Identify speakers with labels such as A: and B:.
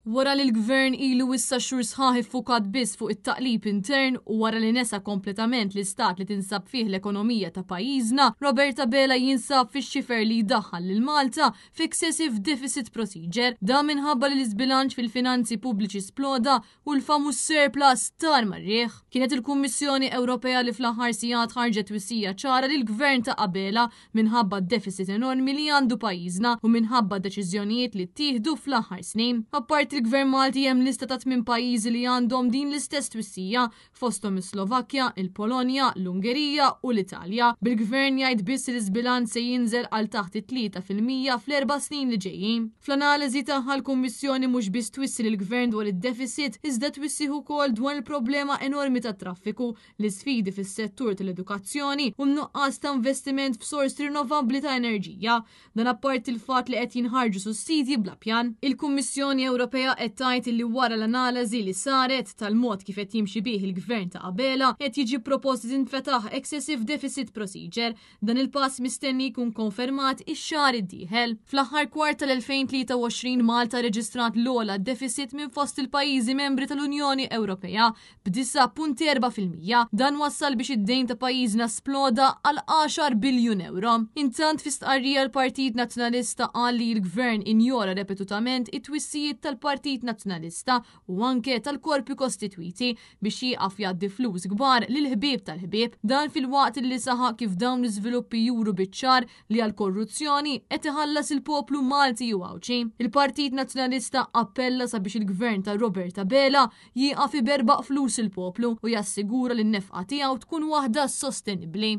A: Wara li l-Gvern ilu issa xhur sħaħ iffukat biss fuq it-taqlib intern u wara li nesa kompletament l-istat li tinsab fih l-ekonomija ta' pajjiżna, Robert Abela jinsab fix-xifer li jdaħħal lil Malta f'excessive deficit procedure. Dan minħabba li l-iżbilanċ fil-finanzi pubbliċi sploda u l-famuż surplus tar mar-riħ. Kienet il-Kummissjoni Ewropea li fl-aħħar sigħat ħarġet twissija ċara lill-Gvern ta' Abela minħabba d-deficit enormi li għandu pajjiżna u minħabba deċiżjonijiet li ttieħdu fl-aħħar snin. Apparti l-Gvern Malti hemm lista ta' tmien pajjiżi li għandhom din l-istess twissija, fosthom is-Slovakkja, il-Polonja, l-Ungerija u l-Italja, bil-Gvern jgħid biss li l-iżbilanċ se jinżel għal taħt it-3% fl-erba' snin li ġejjin. Fl-analiżi tagħha l-Kummissjoni mhux biss twissi lill-Gvern dwar id-deficit iżda twissih ukoll dwar il-problema enormi tat-traffiku, l-isfidi fis-settur tal-edukazzjoni u n-nuqqas ta' investiment f'sorsi rinnovabbli ta' enerġija. Dan apparti l-fatt li qed jinħarġu sussidji bla pjan. Il-Kummissjoni Ewropea qed tgħid li wara l-analiżi li saret tal-mod kif qed jimxi bih il-Gvern ta' Abela, qed jiġi propost li tinfetaħ Excessive Deficit Procedure. Dan il-pass mistenni jkun konfermat ix-xahar id-dieħel. Fl-aħħar kwart tal-2023 Malta rreġistrat l-ogħla deficit minn fost il-pajjiżi membri tal-Unjoni Ewropea b'9.4%. Dan wassal biex id-dejn ta' pajjiżna sploda għal 10 biljun ewro. Intant fi stqarrija l-Partit Nazzjonalista qal li l-Gvern injora repetutament it-twissijiet tal-Partit Nazzjonalista u anke tal-korpi kostitwiti biex jieqaf jgħaddi flus kbar lill-ħbieb tal-ħbieb. Dan filwaqt li saħaq kif dawn l-iżviluppi juru biċ-ċar li għall-korruzzjoni qed iħallas il-poplu Malti u Għawdxi. Il-Partit Nazzjonalista appella sabiex il-Gvern ta' Robert Abela jieqaf iberbaq flus il-poplu u jassigura li n-nefqa tiegħu tkun waħda sostenibbli.